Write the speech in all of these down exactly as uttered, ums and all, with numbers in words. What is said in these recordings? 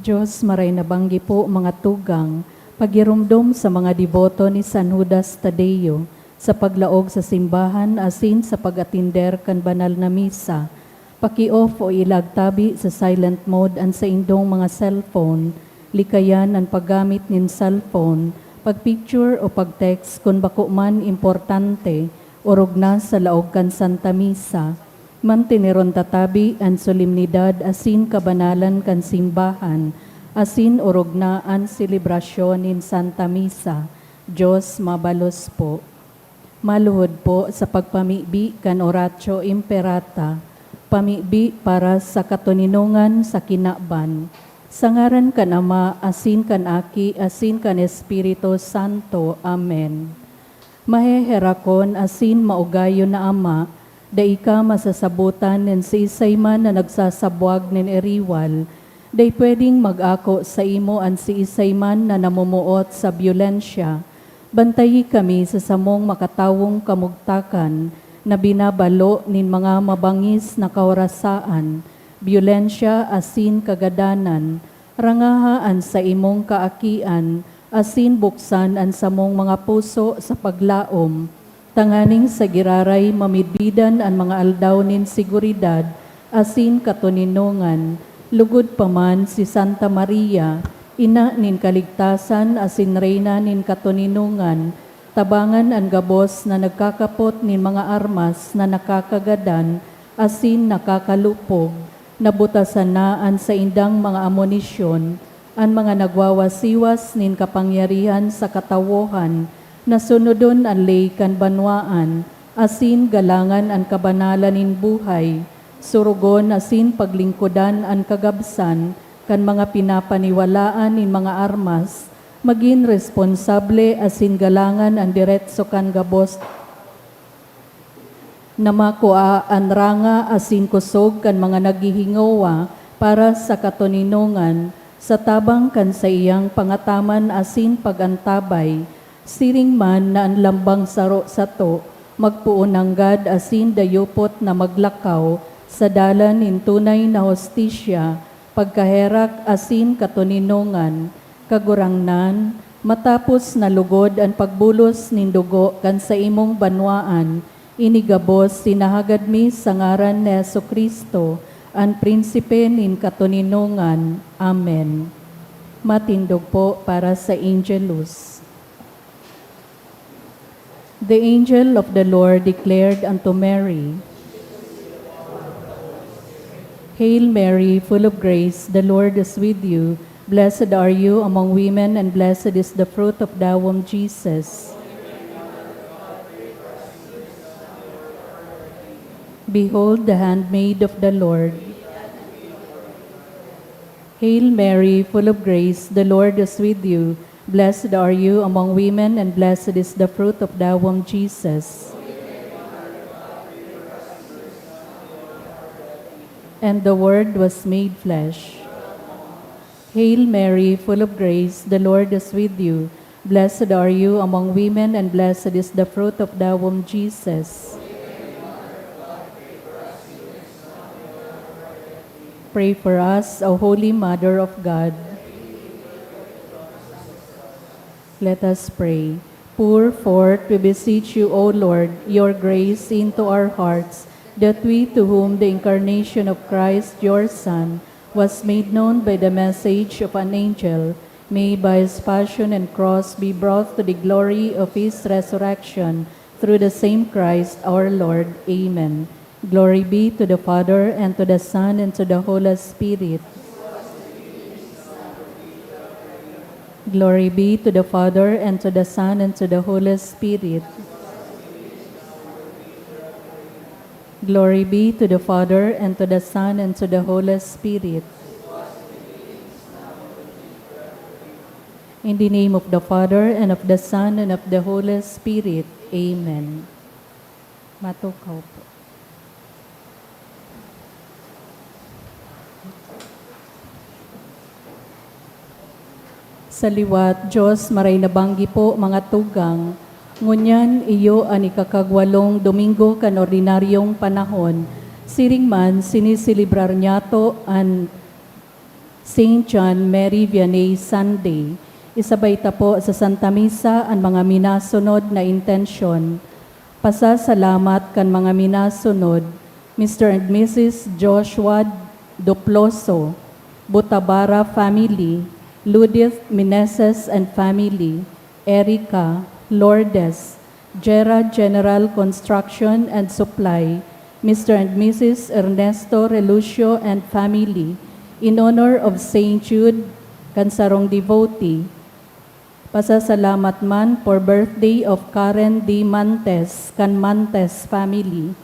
Diyos, maray na banggi po, mga tugang, pagirumdom sa mga deboto ni San Judas Tadeo sa paglaog sa simbahan asin sa pag-atinder kan banal na misa. Paki-off o ilagtabi sa silent mode an saindong mga cellphone, likayan an paggamit nin cellphone, pag-picture o pag-text kun bako man importante, orog na sa laog kan Santa Misa. Manteneron ta tabi an solemnidad asin kabanalan kan simbahan, asin orog na an selebrasyon nin Santa Misa. Diyos mabalos po. Maluhod po sa pagpamibi kan Oratio Imperata, pamibi para sa katoninongan sa kinaban. Sa ngaran kan Ama, asin kan Aki, asin kan Espiritu Santo. Amen. Maheherakon asin maugayon na Ama, dai ka masasabotan nin siisay man na nagsasabwag nin iriwal. Dai pwedeng mag-ako saimo an siisay man na namumuot sa byolensya. Bantayi kami sa samong makatawong kamugtakan na binabalo nin mga mabangis na kaorasaan, byolensya asin kagadanan. Rangaha an saimong kaakian asin buksan an samong mga puso sa paglaom, tanganing sa giraray mamidbidan an mga aldaw nin seguridad asin katoninongan, lugod pa man si Santa Maria, Ina nin Kaligtasan asin Reyna nin Katoninongan, tabangan an gabos na nagkakapot nin mga armas na nakakagadan asin nakakalupog. Nabutasan na an saindang mga amunisyon, an mga nagwawasiwas nin kapangyarihan sa katawohan, na sunodon an ley kan banwaan, asin galangan an kabanalan nin buhay, surugon asin paglingkodan an kagabsan kan mga pinapaniwalaan nin mga armas, magin responsable asin galangan an deretso kan gabos na makua an ranga asin kosog kan mga naghihingowa para sa katoninongan, sa tabang kan saiyang pangataman asin pag-antabay, siring man na an lambang saro sato magpoon nanggad asin dayupot na maglakaw sa dalan nin tunay na hustisya, pagkaherak asin katoninongan. Kagurangnan, matapos na lugod an pagbulos nin dugo kan saimong banwaan, ini gabos sinahagad mi sa ngaran ni Jesu-Cristo, an Prinsipe nin katoninongan. Amen. Matindog po para sa Angelus. The angel of the Lord declared unto Mary, Hail Mary, full of grace, the Lord is with you. Blessed are you among women, and blessed is the fruit of thy womb, Jesus. Behold the handmaid of the Lord. Hail Mary, full of grace, the Lord is with you. Blessed are you among women, and blessed is the fruit of thy womb, Jesus. And the Word was made flesh. Hail Mary, full of grace, the Lord is with you. Blessed are you among women, and blessed is the fruit of thy womb, Jesus. Pray for us, O Holy Mother of God. Let us pray. Pour forth, we beseech you, O Lord, your grace into our hearts, that we, to whom the incarnation of Christ, your Son, was made known by the message of an angel, may by his passion and cross be brought to the glory of his resurrection, through the same Christ our Lord. Amen. Glory be to the Father, and to the Son, and to the Holy Spirit. Glory be to the Father, and to the Son, and to the Holy Spirit. Glory be to the Father, and to the Son, and to the Holy Spirit. In the name of the Father, and of the Son, and of the Holy Spirit. Amen. Matukaw po. Sa liwat, Diyos, maray na banggi po, mga tugang. Ngunyan, iyo an ikakagwalong Domingo kan ordinaryong panahon. Siring man, siniselebrar niyato an Saint John Mary Vianney Sunday. Isabay ta po sa Santa Misa an mga minasunod na intensyon. Pasasalamat kan mga minasunod, Mister and Missus Joshua Doploso, Butabara family, Ludith Meneses and family, Erica, Lourdes, Gera General Construction and Supply, Mister and Missus Ernesto Relucio and family, in honor of Saint Jude, kan sarong devotee. Pasasalamat man for birthday of Karen D. Mantes, kan Mantes family.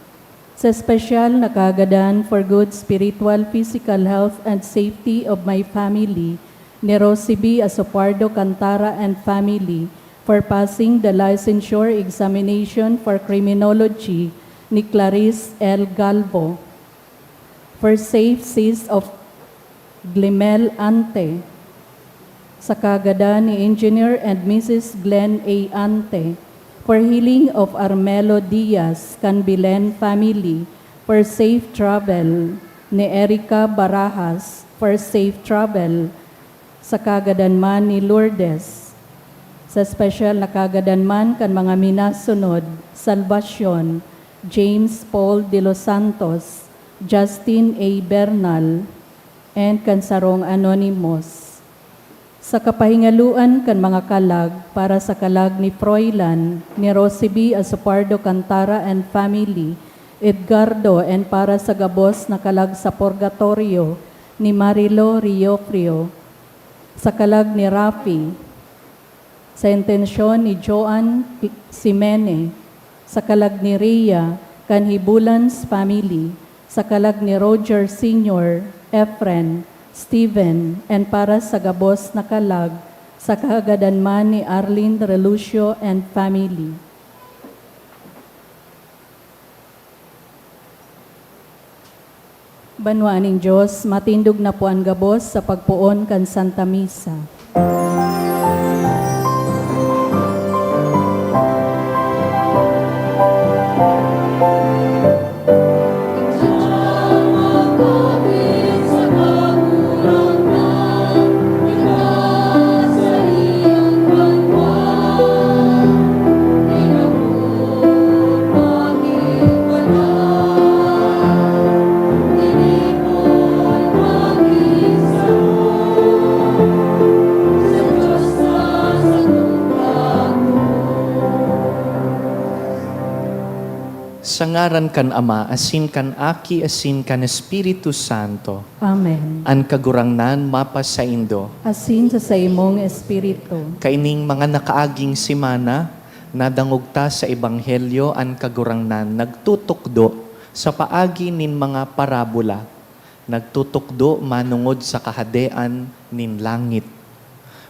Sa espesyal na kagadan for good spiritual, physical health and safety of my family, ni Rosie B. Asopardo Cantara and family, for passing the licensure examination for criminology ni Clarice L. Galvo, for safe cease of Glimel Ante, sa kagadan ni Engineer and Missus Glenn A. Ante, for healing of Armelo Diaz kan Bilen family, for safe travel ni Erica Barajas, for safe travel sa kagadan man ni Lourdes, sa espesyal na kagadan man kan mga minasunod, Salvacion, James Paul de los Santos, Justin A. Bernal, and kan sarong anonymous. Sa kapahingaloan kan mga kalag, para sa kalag ni Froilan, ni Rosie B. Asopardo Cantara and family, Edgardo, and para sa gabos na kalag sa purgatorio ni Marilo Riofrio, sa kalag ni Rafi, sa intensyon ni Joan Simene, sa kalag ni Rhea, kan Hibulans family, sa kalag ni Roger Senior, Efren, Steven, and para sa gabos na kalag, sa kahagadan man ni Arlene Relucio and family. Banwaan nin Dios, matindog na po an gabos sa pagpoon kan Santa Misa. Sa ngaran kan Ama, asin kan Aki, asin kan Espiritu Santo. Amen. An Kagurangnan mapasaindo. Asin sa saimong espiritu. Kaining mga nakaaging semana, nadangog ta sa Ebanghelyo an Kagurangnan nagtutukdo sa paagi nin mga parabola, nagtutukdo manongod sa Kahadean nin langit.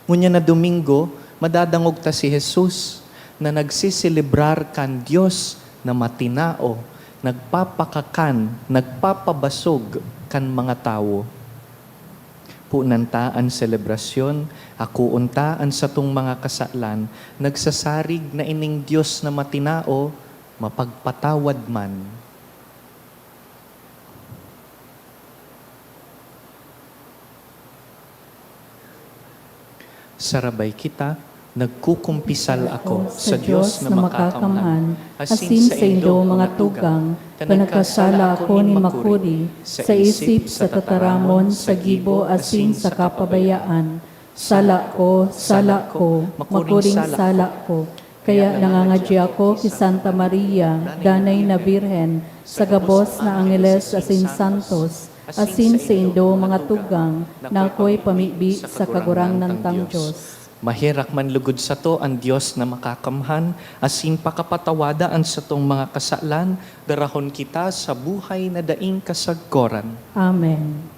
Ngunyan na Domingo, madadangog ta si Jesus na nagseselebrar kan Dios na matinao, nagpapakakan, nagpapabasog kan mga tawo. Punan ta an selebrasyon, akoon ta an satong mga kasalan, nagsasarig na ining Dios na matinao, mapagpatawad man. Sarabay kita, nagkukumpisal ako sa Dios na makakamhan, asin saindo, mga tugang, ta nagkasala ako nin makuri, sa isip, sa tataramon, sa gibo, asin sa kapabayaan. Sala ko, sala ko, makuring sala ko. Kaya nangangadyi ako ki Santa Maria, Danay na Birhen, sa gabos na angeles asin santos, asin saindo, mga tugang, na ako'y pamibi sa Kagurangnan tang Dios. Maherak man lugod sato an Dios na makakamhan, asin pakapatawada an satong mga kasalan, darahon kita sa buhay na daing kasagkoran. Amen.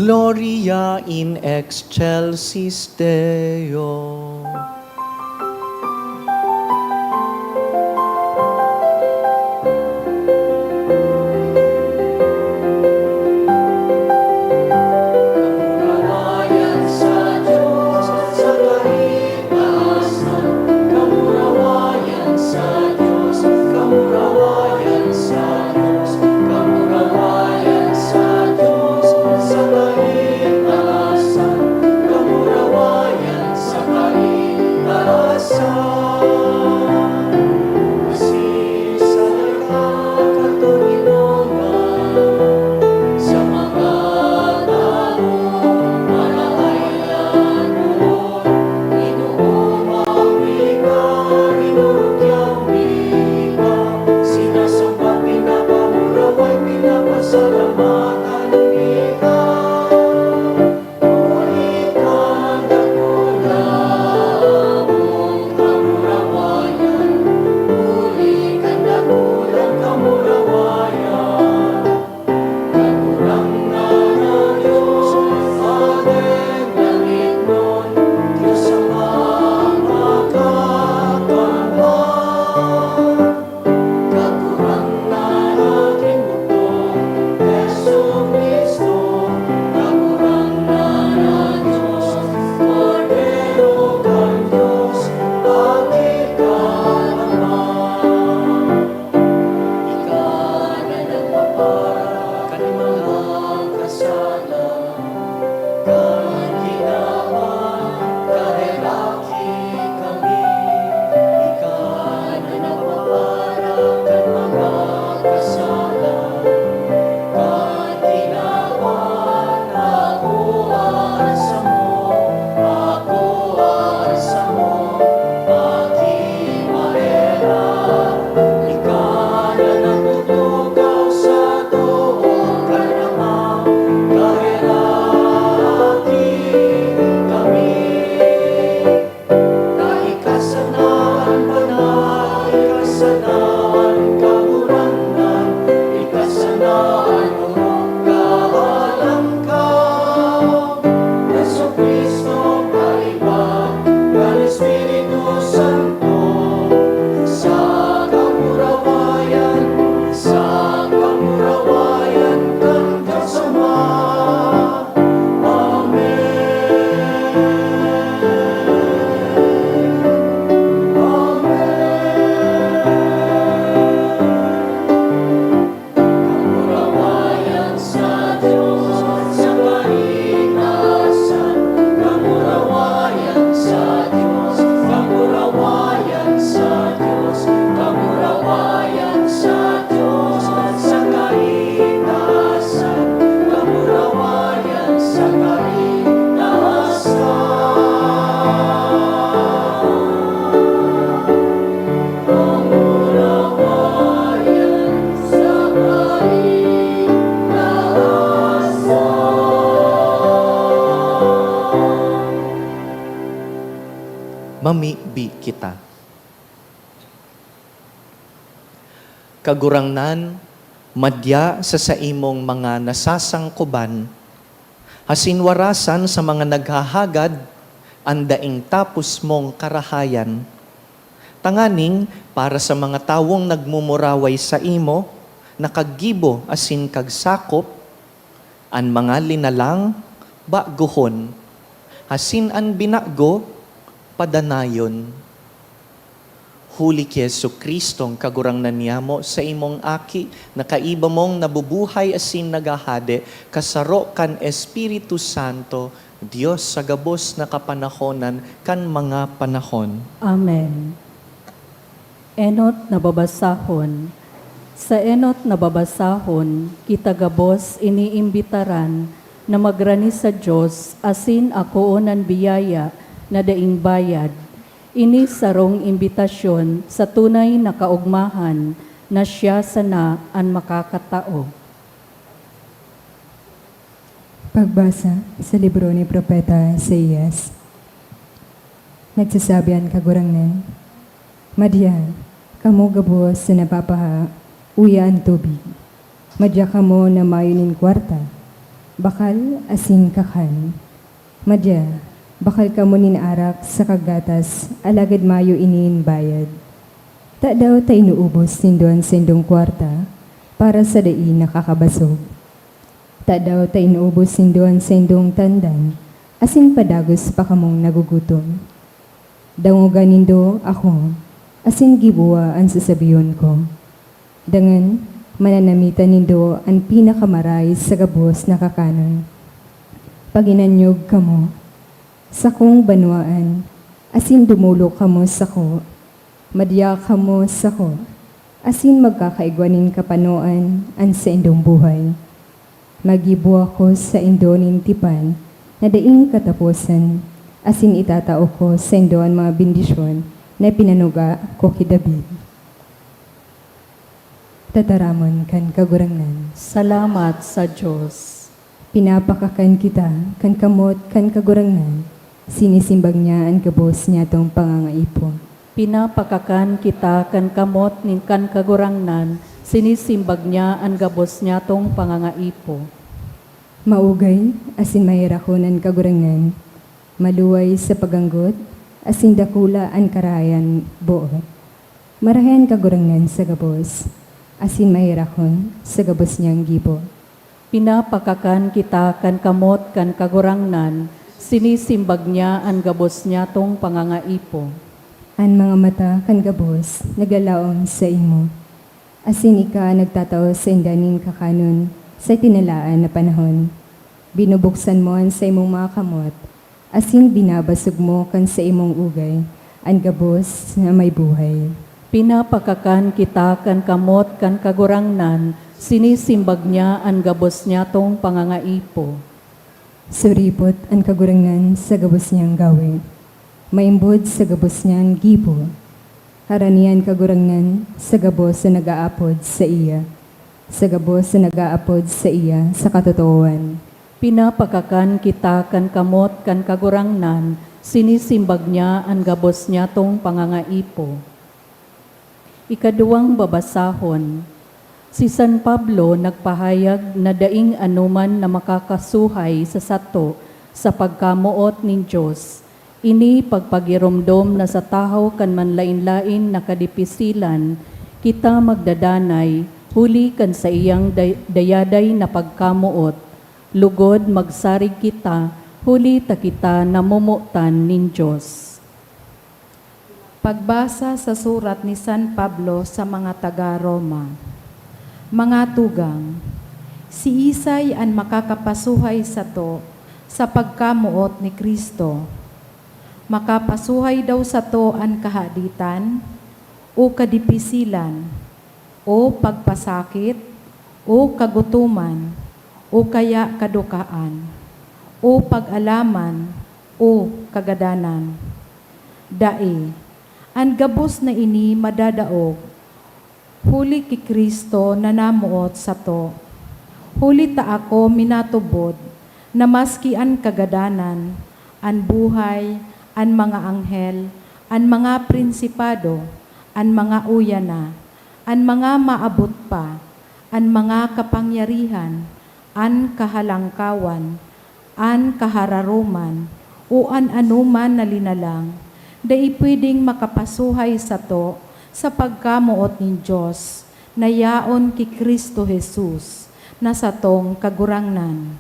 Gloria in excelsis Deo. Mamibi kita. Kagurangnan, madya sa saimong mga nasasangkoban, asin warasan sa mga naghahagad an daing tapos mong karahayan, tanganing para sa mga tawong nagmumuraway saimo, nakaggibo asin kagsakop, an mga linalang, bagohon, asin an binago, padanayon. Huli ki Jesu-Cristong Kagurangnan niyamo, sa imong Aki, na kaiba mong nabubuhay asin naghahade, kasaro kan Espiritu Santo, Dios sa gabos na kapanahonan kan mga panahon. Amen. Enot na babasahon. Sa enot na babasahon, kita gabos iniimbitaran na magrani sa Dios asin akoon an biyaya na daing bayad. Ini sarong imbitasyon sa tunay na kaogmahan na siya sana an makakatao. Pagbasa sa libro ni Propeta Isaias. Nagsasabi an Kagurangnan, "Madya, kamo gabos na napapaha, uya an tubig. Madya kamo na mayo nin kwarta. Bakal asin kakan. Madya, bakal kamo nin arak saka gatas, alagad mayo ini nin bayad. Tadaw ta inuubos nindo an saindong kwarta para sa dai nakakabasog? Tadaw ta inuubos nindo an saindong tandan, asin padagos pa kamong nagugutom? Dangoga nindo ako, asin giboha an sasabihon ko. Dangan, mananamitan nindo an pinakamaray sa gabos na kakanon. Pag-inanyog kamo, sakong banwaan, asin dumolok kamo sako. Madya kamo sako, asin magkakaigwa nin kapanoan an saindong buhay. Maggibo ako saindo nin tipan na daing kataposan, asin itatao ko saindo an mga bendisyon na pinanuga ko ki David. Tataramon kan Kagurangnan. Salamat sa Dios. Pinapakakan kita kan kamot kan Kagurangnan, sinisimbag niya an gabos niyatong pangangaipo. Pinapakakan kita kan kamot nin kan Kagurangnan, sinisimbag niya an gabos niyatong pangangaipo. Maugay asin maherakon an Kagurangnan, maluway sa paganggot, asin dakula an karahayan boot. Marahay an Kagurangnan sa gabos, asin maherakon sa gabos niyang gibo. Pinapakakan kita kan kamot kan Kagurangnan, sinisimbag niya an gabos niyatong pangangaipo. An mga mata kan gabos naglalaom saimo, asin ika nagtatao sainda nin kakanon sa tinalaan na panahon. Binubuksan mo an saimong mga kamot, asin binabasog mo kan saimong ugay an gabos na may buhay. Pinapakakan kita kan kamot kan Kagurangnan, sinisimbag niya an gabos niyatong pangangaipo. Suripot an Kagurangnan sa gabos niyang gawe, maimbod sa gabos niyang gibo. Harani an Kagurangnan sa gabos na nag-aapod saiya, sa gabos na nag-aapod saiya sa katotoohan. Pinapakakan kita kan kamot kan Kagurangnan, sinisimbag niya an gabos niyatong pangangaipo. Ikaduwang babasahon. Si San Pablo nagpahayag na daing anoman na makakasuhay sa sato sa pagkamoot nin Dios. Ini pagpagiromdom na sa tahaw kan manlaen-laen na kadipisilan, kita magdadanay huli kan saiyang day-, dayaday na pagkamoot. Lugod magsarig kita, huli ta kita namomotan nin Dios. Pagbasa sa surat ni San Pablo sa mga taga Roma. Mga tugang, siisay an makakapasuhay sato sa pagkamoot ni Cristo? Makapasuhay daw sato an kahaditan, o kadipisilan, o pagpasakit, o kagutoman, o kaya kadukahan, o pag-alaman, o kagadanan? Dai. An gabos na ini madadaog, huli ki Cristo na namoot sato. Huli ta ako minatubod na maski an kagadanan, an buhay, an mga anghel, an mga prinsipado, an mga uya na, an mga maabot pa, an mga kapangyarihan, an kahalangkawan, an kahararoman, o an anoman na linalang, dai pwedeng makapasuhay sato sa pagkamoot nin Dios na yaon ki Cristo Jesus, na satong Kagurangnan.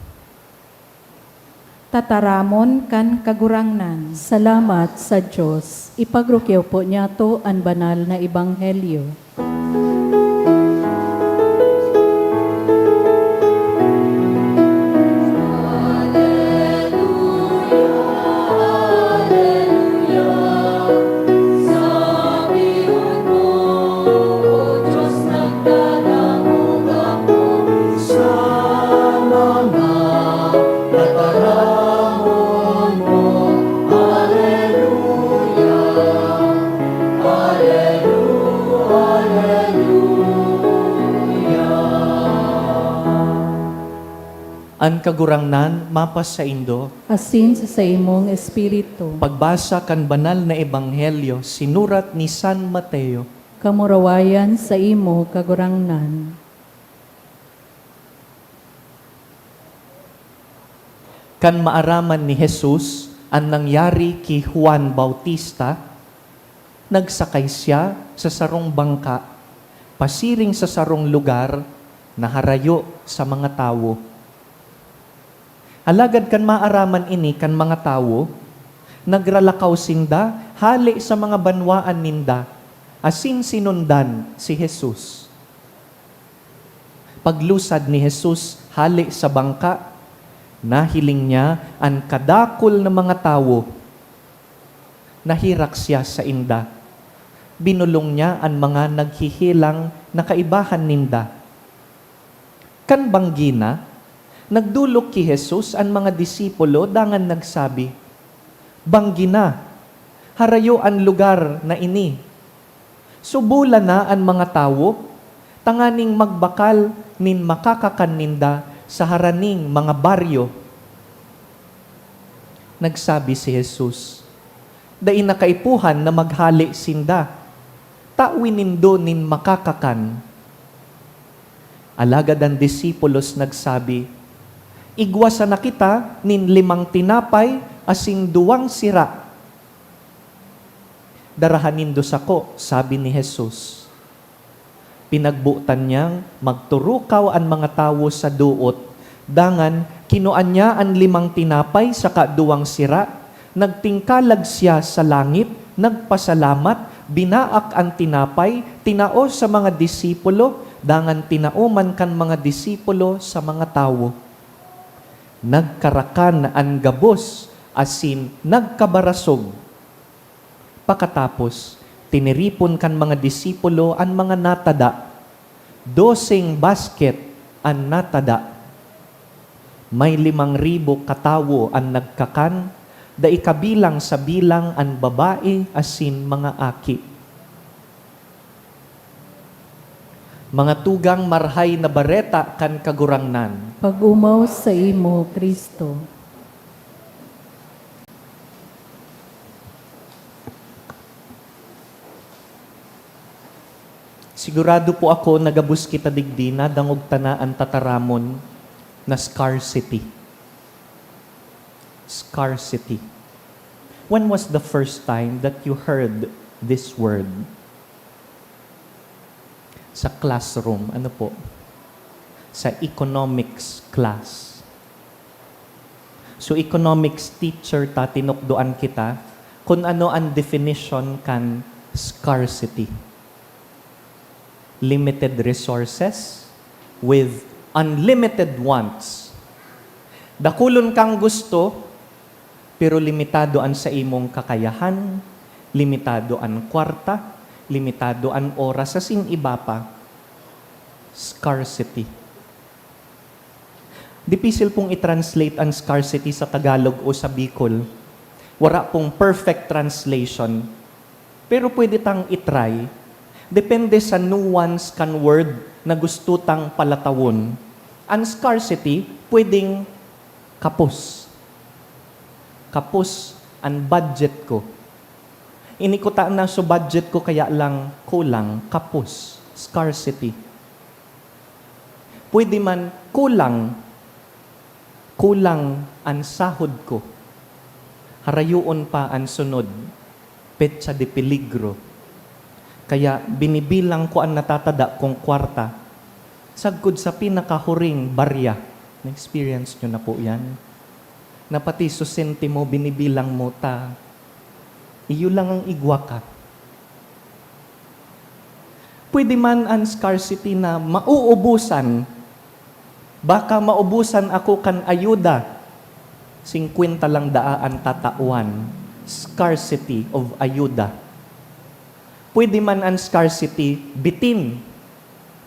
Tataramon kan Kagurangnan. Salamat sa Dios. Ipagrukyaw po niyato an banal na ebanghelyo. An Kagurangnan mapasaindo. Asin sa saimong espiritu. Pagbasa kan Banal na Ebanghelyo sinurat ni San Mateo. Kamurawayan saimo, Kagurangnan. Kan maaraman ni Jesus an nangyari ki Juan Bautista, nagsakay siya sa sarong bangka pasiring sa sarong lugar na harayo sa mga tawo. Alagad kan maaraman ini kan mga tawo, nagralakaw sinda hale sa mga banwaan ninda asin sinundan si Jesus. Paglusad ni Jesus hale sa bangka, nahiling niya an kadakul na mga tawo. Nahirak siya sainda. Binolong niya an mga naghehelang na kaibahan ninda. Kan banggi na, nagdolok ki Jesus an mga disipulo dangan nagsabi, "Banggi na, harayo an lugar na ini. Subola na an mga tawo, tanganing magbakal nin makakakan ninda sa haraning mga baryo." Nagsabi si Jesus, "Dai na kaipuhan na maghale sinda. Tawi nindo nin makakakan." Alagad an disipulos nagsabi, "Igwa sana kita nin limang tinapay asin duwang sira." "Daraha nindo sako," sabi ni Jesus. Pinagbotan niyang magturukaw an mga tawo sa doot, dangan kinua niya an limang tinapay saka duwang sira, nagtingkalag siya sa langit, nagpasalamat, binaak an tinapay, tinao sa mga disipulo, dangan tinao man kan mga disipulo sa mga tawo. Nagkarakan an gabos asin nagkabarasog. Pakatapos, tiniripon kan mga disipulo an mga natada. Doseng basket an natada. May limang ribo katawo an nagkakan, dai kabilang sa bilang an babae asin mga aki. Mga tugang, Marahay na Bareta kan Kagurangnan. Pag-omaw saimo, Cristo. Sigurado po ako na gabos kita digdi nadangog ta na an tataramon na scarcity. Scarcity. When was the first time that you heard this word? Sa classroom, ano po? Sa economics class. So, economics teacher ta, tinukdoan kita kun ano an definition kan scarcity. Limited resources with unlimited wants. Dakulon kang gusto, pero limitado an saimong kakayahan, limitado an kwarta, limitado an oras, asin iba pa. Scarcity. Dipisil pong i-translate an scarcity sa Tagalog o sa Bicol. Wara pong perfect translation. Pero pwede tang i-try. Depende sa nuance kan word na gusto tang palatawon. An scarcity, pwedeng kapos. Kapos an budget ko. Ini kuta na so budget ko, kaya lang kulang, kapos, scarcity. Pwede man kulang, kulang an sahod ko. Harayoon pa an sunod, petsa de peligro. Kaya binibilang ko an natatada kong kwarta, sagkod sa pinakahuring barya. Na-experience nyo na po yan? Na pati so sentimo binibilang mo ta, iyo lang ang igwa ka. Pwede man an scarcity na mauubusan. Baka maubusan ako kan ayuda. Singkwenta lang daa an tatawan. Scarcity of ayuda. Pwede man an scarcity, bitin.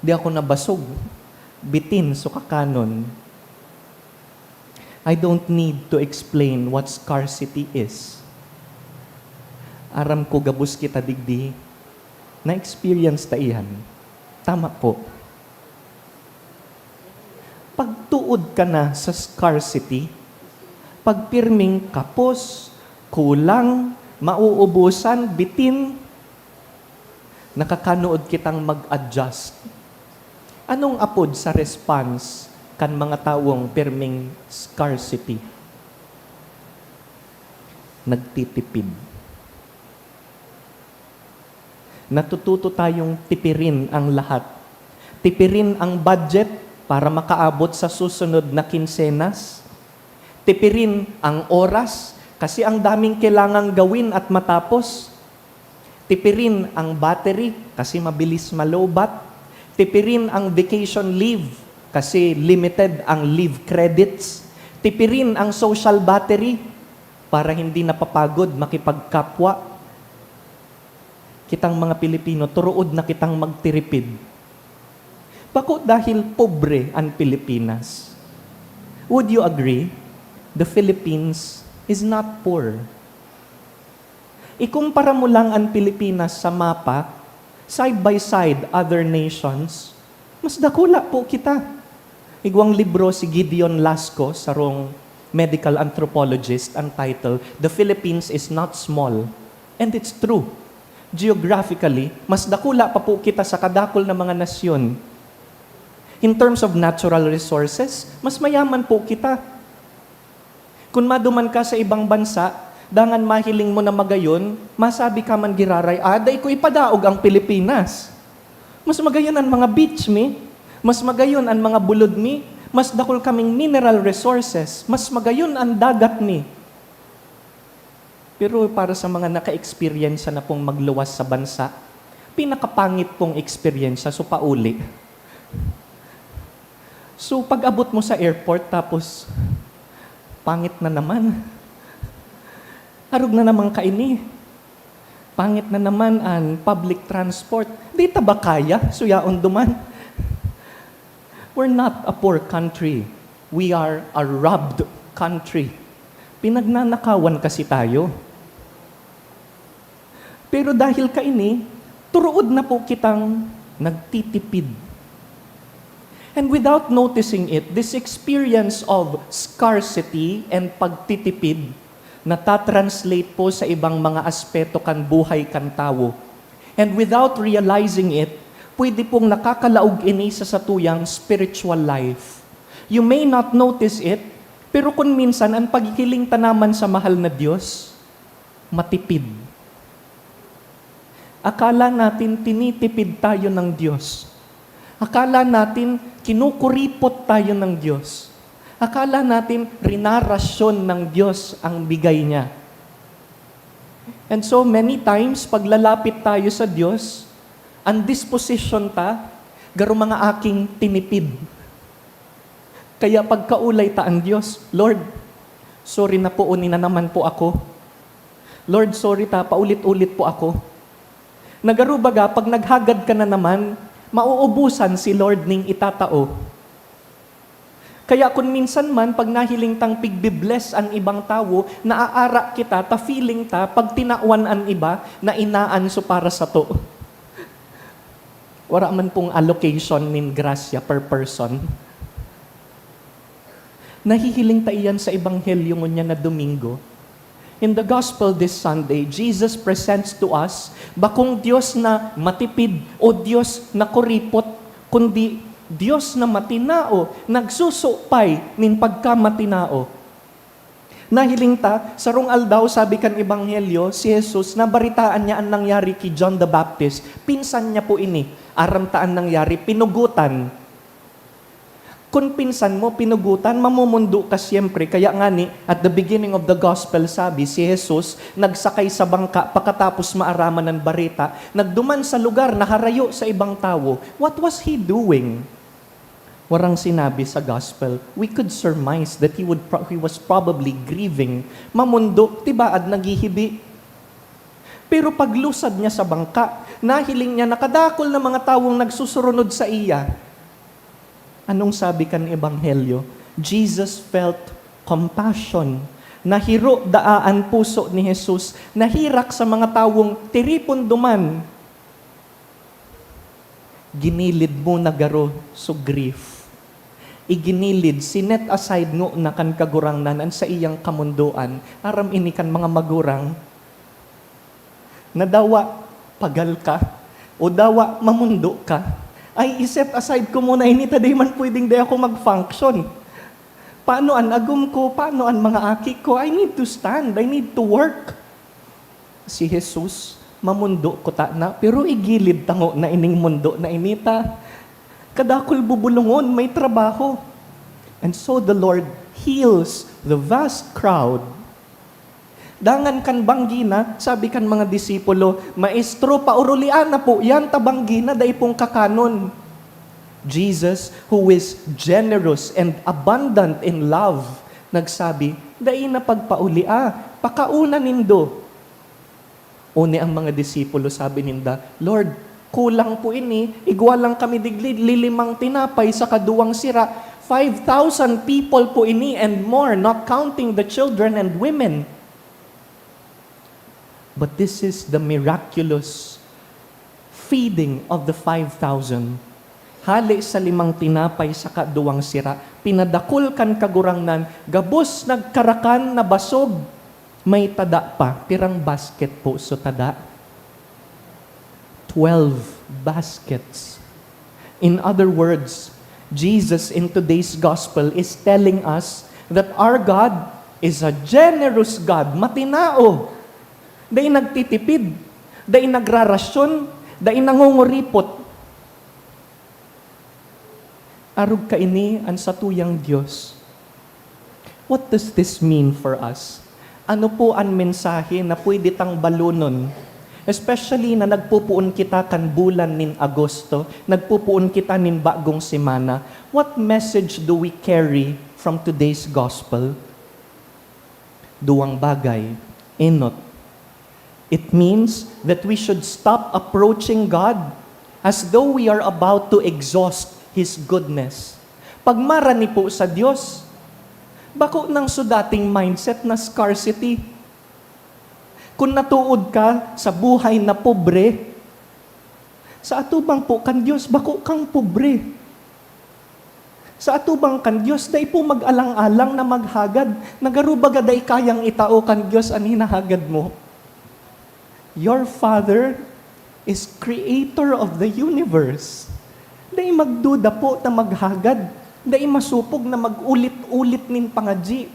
Di ako nabasog. Bitin so kakanon. I don't need to explain what scarcity is. Aram ko gabos kita digdi, na-experience ta iyan. Tama po. Pagtuod ka na sa scarcity, pagpirming kapos, kulang, mauubusan, bitin, nakakanood kitang mag-adjust. Anong apod sa response kan mga tawong pirming scarcity? nagtitipid. Natututo tayong tipirin ang lahat. Tipirin ang budget para makaabot sa susunod na kinsenas. Tipirin ang oras kasi ang daming kailangang gawin at matapos. Tipirin ang battery kasi mabilis malobat. Tipirin ang vacation leave kasi limited ang leave credits. Tipirin ang social battery para hindi napapagod makipagkapwa. Kitang mga Pilipino, turuod na kitang magtiripid. Bako dahil pobre an Pilipinas. Would you agree? The Philippines is not poor. Ikumpara mo lang an Pilipinas sa mapa, side by side other nations, mas dakula po kita. Igwang libro si Gideon Lasco, sarong medical anthropologist, ang title, "The Philippines is not small." And it's true. Geographically, mas dakula pa po kita sa kadakul na mga nasyon. In terms of natural resources, mas mayaman po kita. Kun maduman ka sa ibang bansa, dangan mahiling mo na magayon, masabi ka man giraray, "Ah, dai ko ipadaog ang Pilipinas. Mas magayon an mga beach mi, mas magayon an mga bulod mi, mas dakul kaming mineral resources, mas magayon an dagat mi." Pero para sa mga naka-eksperyensya na pong magluwas sa bansa, pinakapangit pong eksperyensya, so pauli. So, pag-abot mo sa airport, tapos, pangit na naman. Arog na naman kaini. Pangit na naman an public transport. Di ta ba kaya? Suyaon duman. We're not a poor country. We are a robbed country. Pinagnanakawan kasi tayo. Pero dahil kaini, turuod na po kitang nagtitipid. And without noticing it, this experience of scarcity and pagtitipid natatranslate po sa ibang mga aspeto kan buhay kan tawo. And without realizing it, pwede pong nakakalaog ini sa satuyang spiritual life. You may not notice it, pero kun minsan an paghiling ta naman sa mahal na Dios, matipid. Akala natin tinitipid tayo ng Diyos. Akala natin kinukuripot tayo ng Diyos. Akala natin rinarasyon ng Diyos ang bigay niya. And so many times, paglalapit tayo sa Diyos, ang disposition ta, garo mga aking tinipid. Kaya pagkaulay ta ang Diyos, "Lord, sorry na po, uni na naman po ako. Lord, sorry ta, paulit-ulit po ako." Nagarubaga, pag naghagad ka na naman, mauubusan si Lord ning itatao. Kaya kun minsan man, pag nahiling tang pigbibless an ibang tawo, naaara kita ta feeling ta, pag tinawan an iba, na inaan so para sato. Wara man pong allocation nin grasya per person. Nahihiling ta iyan sa Ebanghelyo ngunyan na Domingo. In the Gospel this Sunday, Jesus presents to us bakong Dios na matipid o Dios na kuripot, kundi Dios na matinao, nagsusupay nin pagkamatinao. Nahiling ta, sarong aldaw, sabi kan Ebanghelyo, si Jesus, nabaretaan niya an nangyari ki John the Baptist. Pinsan niya po ini. Aram ta an nangyari, pinugotan. Kun pinsan mo, pinugotan, mamomondo ka siyempre. Kaya ngani, at the beginning of the gospel, sabi, si Jesus nagsakay sa bangka pakatapos maaraman an bareta, nagduman sa lugar na harayo sa ibang tawo. What was he doing? Warang sinabi sa gospel. We could surmise that he would pro-, he was probably grieving. Mamondo, tibaad naghihibi. Pero paglusad niya sa bangka, nahiling niya na kadakul na mga tawong nagsusurunod saiya. Anong sabi kan Ebanghelyo? Jesus felt compassion. Nahiro daa an puso ni Jesus, nahirak sa mga tawong tiripon duman. Ginilid muna garo so grief. Iginilid, sinet aside ngona kan Kagurangnan an saiyang kamondoan. Aram ini kan mga magurang na dawa pagal ka, o dawa mamondo ka. Ay, i-set aside ko muna ini ta dai man pwedeng dai ako mag-function. Paano an agom ko? Paano an mga aki ko? I need to stand. I need to work. Si Jesus, mamundo kuta na, pero igilid ta ngona ining mundo na ini ta. Kadakul bubulongon, may trabaho. And so the Lord heals the vast crowd. Dangan kan banggi na, sabi kan mga disipulo, "Maestro, paurulian na po yan, ta banggi na, dai pong kakanon." Jesus, who is generous and abundant in love, nagsabi, "Dai na pagpaulia, pakauna nindo." Uni ang mga disipulo, sabi ninda, "Lord, kulang po ini, igwa lang kami digdi, lilimang tinapay saka duwang sira, five thousand people po ini and more, not counting the children and women." But this is the miraculous feeding of the five thousand. Hale sa limang tinapay saka duwang sira, pinadakul kan Kagurangnan, gabos nagkarakan, nabasog. May tada pa. Pirang basket po so tada? Twelve baskets. In other words, Jesus in today's gospel is telling us that our God is a generous God, matinao. Dai nagtitipid, dai nagrarasyon, dai nangunguripot. Arog kaini an satuyang Dios. What does this mean for us? Ano po an mensahe na pwede tang balonon? Especially na nagpupoon kita kan bulan nin Agosto, nagpupoon kita nin bagong semana. What message do we carry from today's gospel? Duwang bagay. Enot. It means that we should stop approaching God as though we are about to exhaust His goodness. Pagmarani po sa Dios, bako nang so dating mindset na scarcity. Kung natuod ka sa buhay na pobre, sa atubang po kan Dios, bako kang pobre. Sa atubang kan Dios, dai po mag-alang-alang na maghagad, na garo baga dai kayang itao kan Dios an hinahagad mo. Your Father is creator of the universe. Dai magduda po na maghagad, dai masupog na mag-ulit-ulit nin pangadyi.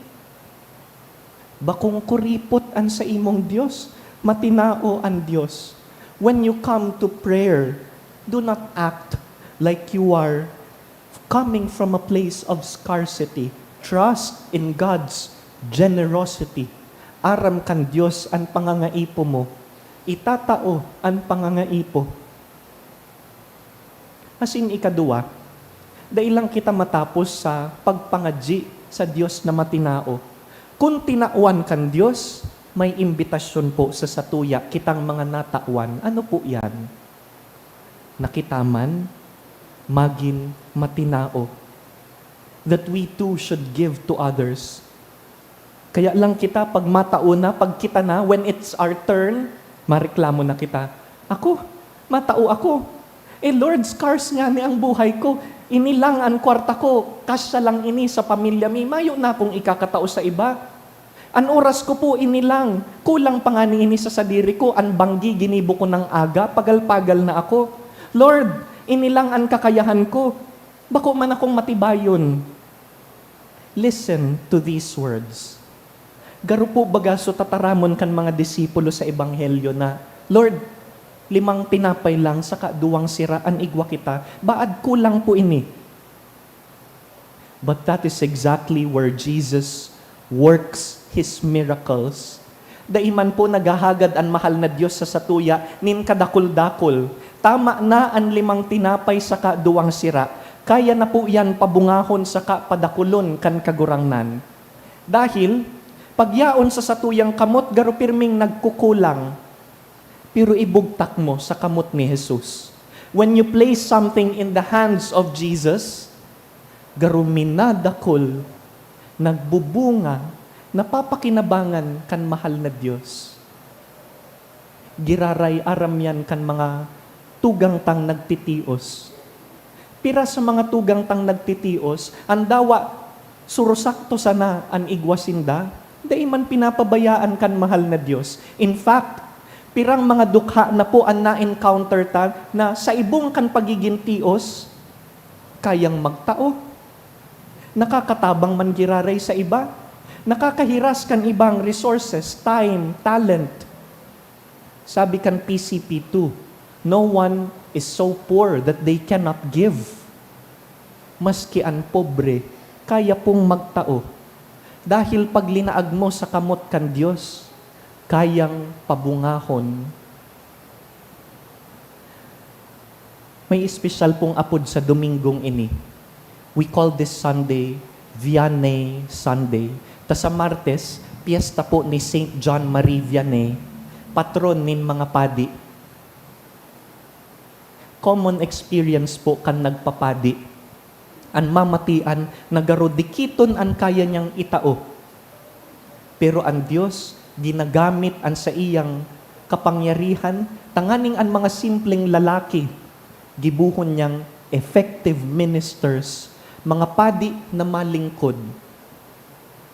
Bakong kuripot an saimong Dios, matinao an Dios. When you come to prayer, do not act like you are coming from a place of scarcity. Trust in God's generosity. Aram kan Dios an pangangaipo mo. Itatao an pangangaipo. Asin ikaduwa, dai lang kita matapos sa pagpangadyi sa Dios na matinao. Kun tinawan kan Dios, may imbitasyon po sa satuya kitang mga natawan. Ano po yan? Na kita man magin matinao. That we too should give to others. Kaya lang kita, pag matao na, pag kita na, when it's our turn, mareklamo na kita. "Ako, matao ako. Eh, Lord, scarce ngani ang buhay ko. Ini lang an kwarta ko, kasya lang ini sa pamilya mi. Mayo na akong ikakatao sa iba. An oras ko po, ini lang. Kulang pa ngani ini sa sadiri ko. An banggi, ginibo ko nang aga, pagal-pagal na ako. Lord, ini lang an kakayahan ko. Bako man akong matibayon." Listen to these words. Garo po baga so tataramon kan mga disipulo sa Ebanghelyo na, "Lord, limang tinapay lang saka duwang sira an igwa kita, baad kulang po ini." But that is exactly where Jesus works His miracles. Dai man po naghahagad an mahal na Dios sa satuya nin kadakul-dakul. Tama na an limang tinapay saka duwang sira. Kaya na po yan pabungahon saka padakulon kan Kagurangnan. Dahil, pagyaon sa satuyang kamot, garo pirming nagkukulang. Pero ibugtak mo sa kamot ni Jesus. When you place something in the hands of Jesus, garo minadakul, nagbubunga, napapakinabangan kan mahal na Dios. Giraray aram yan kan mga tugang tang nagtitios. Pira sa mga tugang tang nagtitios, an dawa, surusakto sana an igwa sinda, dai man pinapabayaan kan mahal na Dios. In fact, pirang mga dukha na po an na-encounter ta na sa ibong kan pagigin tios, kayang magtao. Nakakatabang man giraray sa iba. Nakakahiras kan ibang resources, time, talent. Sabi kan P C P two, "No one is so poor that they cannot give." Maski an pobre, kaya pong magtao. Dahil pag linaag mo sa kamot kan Dios, kayang pabungahon. May espesyal pong apod sa Dominggong ini. We call this Sunday Vianney Sunday. Ta sa Martes, piyesta po ni Saint John Marie Vianney, patron nin mga padi. Common experience po kan nagpapadi. An mamatian na garo dikiton an kaya niyang itao. Pero an Dios ginagamit an saiyang kapangyarihan tanganing an mga simpleng lalaki gibohon niyang effective ministers, mga padi na malingkod.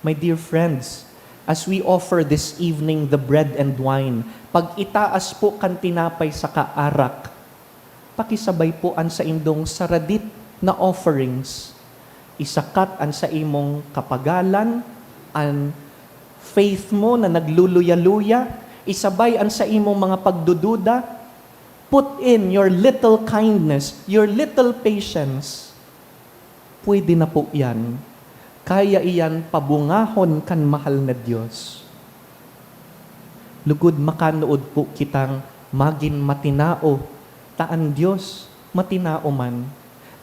My dear friends, as we offer this evening the bread and wine, pag-itaas po kan tinapay saka arak, pakisabay po an saindong saradit na offerings. Isakat an saimong kapagalan, an faith mo na nagluluya-luya, isabay an saimong mga pagdududa. Put in your little kindness, your little patience. Pwede na po yan. Kaya iyan pabungahon kan mahal na Dios. Lugod makanood po kitang magin matinao, ta an Dios matinao man,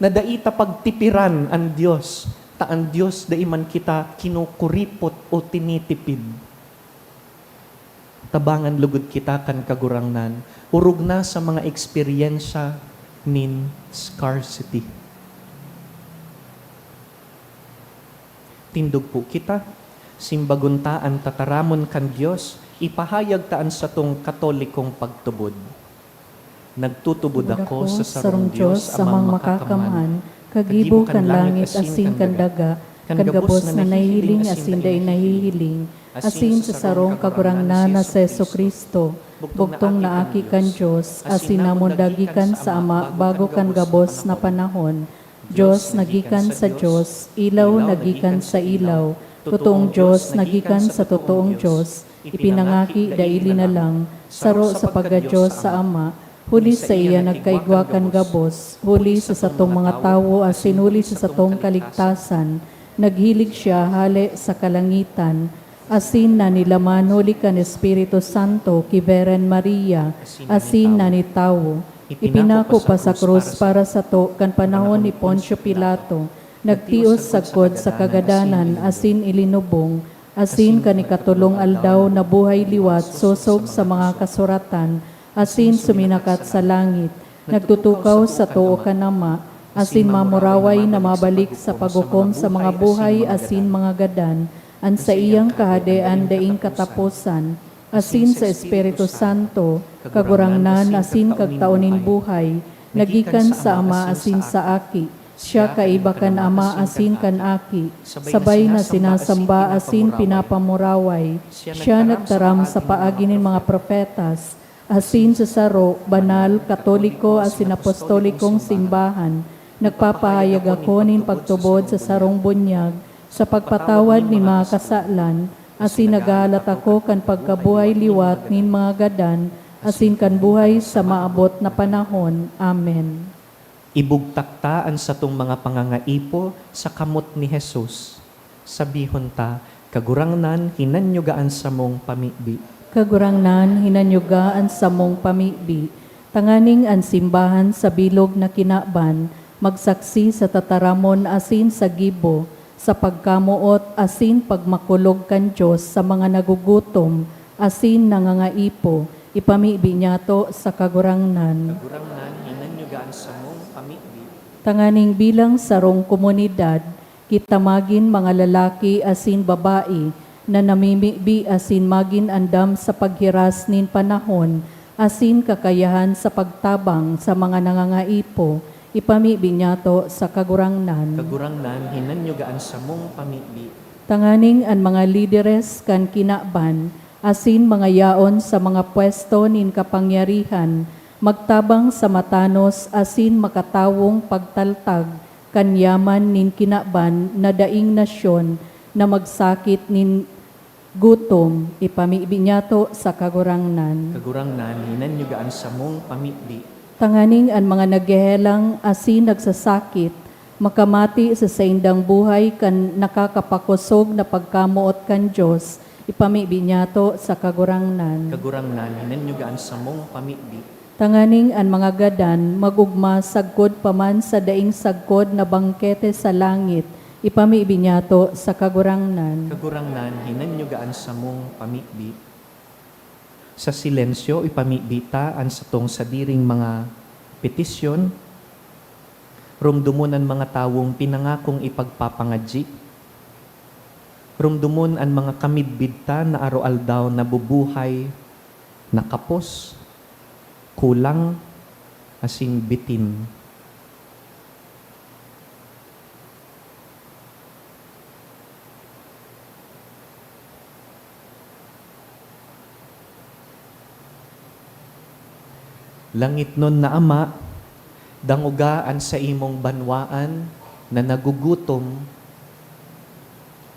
na dai ta pagtipiran an Dios, ta an Dios dai man kita kinukuripot o tinitipid. Tabangan lugod kita kan Kagurangnan, orog na sa mga eksperyensya nin scarcity. Tindog po kita, simbagon ta an tataramon kan Dios, ipahayag ta an satong Katolikong pagtubod. Nagtutubod ako sa sarong Dios, Amang Makakamhan, kagibo kan langit asin kan daga, kan gabos na nahihiling asin dai nahihiling, asin sa sarong Kagurangnan na si Jesu-Cristo, bugtong na Aki kan Dios, asin namundag gikan sa Ama bago kan gabos na panahon. Dios na gikan sa Dios, ilaw na gikan sa ilaw, totoong Dios na gikan sa totoong Dios, ipinangaki dai linalang, saro sa pagka-Dios sa Ama, huli saiya nagkaigwa kan gabos, huli sa satong mga tawo asin huli sa satong kaligtasan, naghilig siya hale sa kalangitan, asin nanilaman huli kan Espiritu Santo ki Beren Maria, asin nanitawo. Ipinako pa sa krus para sato kan panahon ni Poncio Pilato, nagtios sagkod sa kagadanan asin ilinubong, asin kan ikatolong aldaw nabuhay liwat sosog sa mga kasuratan, asin suminakat sa langit, nagtutukaw sa too kan Ama, asin mamuraway na mabalik sa paghukom sa mga buhay asin mga gadan, an saiyang kahadean daing kataposan, asin sa Espiritu Santo, Kagurangnan asin Kagtao nin buhay, na gikan sa Ama asin sa Aki. Siya kaiba kan Ama asin kan Aki, sabay na sinasamba asin pinapamuraway. Siya nagtaram sa paagi nin mga propetas, asin sa saro, banal, katoliko asin apostolikong simbahan. Nagpapahayag ako nin pagtubod sa sarong bunyag, sa pagpatawad nin mga kasalan, asin naghahalat ako kan pagkabuhay liwat nin mga gadan, asin kan buhay sa maabot na panahon. Amen. Ibugtak ta an satong mga pangangaipo sa kamot ni Jesus. Sabihon ta, "Kagurangnan, hinanyuga an samong pamibi." Kagurangnan, hinanyuga an samong pamibi, tanganing an simbahan sa bilog na kinaban magsaksi sa tataramon asin sa gibo, sa pagkamoot asin pagmakulog kan Dios sa mga nagugutom asin nangangaipo. Ipamibi niyato sa Kagurangnan. Kagurangnan, hinanyuga an samong pamibi. Tanganing bilang sarong komunidad, kita magin mga lalaki asin babae na namimibi asin magin andam sa paghiras nin panahon asin kakayahan sa pagtabang sa mga nangangaipo. Ipamibi niyato sa Kagurangnan. Kagurangnan, hinanyuga an samong pamibi. Tanganing an mga lideres kan kinaban asin mga yaon sa mga pwesto nin kapangyarihan magtabang sa matanos asin makatawong pagtaltag kan yaman nin kinaban na daing nasyon na magsakit nin gutom, ipamibi niyato sa Kagurangnan. Kagurangnan, hinanyuga an samong pamibi. Tanganing an mga naghehelang asin nagsasakit makamati sa saindang buhay kan nakakapakosog na pagkamoot kan Dios, ipamibi niyato sa Kagurangnan. Kagurangnan, hinanyuga an samong pamibi. Tanganing an mga gadan mag-ogma sagkod pa man sa daing sagkod na bangkete sa langit, ipamibi niyato sa Kagurangnan. Kagurangnan, hinanyuga an samong pamibi. Sa silensyo, ipamibi ta an satong sadiring mga petisyon. Rumdomon an mga tawong pinangakong ipagpapangadyi. Rumdomon an mga kamidbid ta na aroaldaw nabubuhay na kapos, kulang, asin bitin. Langitnon na Ama, dangoga an saimong banwaan na nagugutom.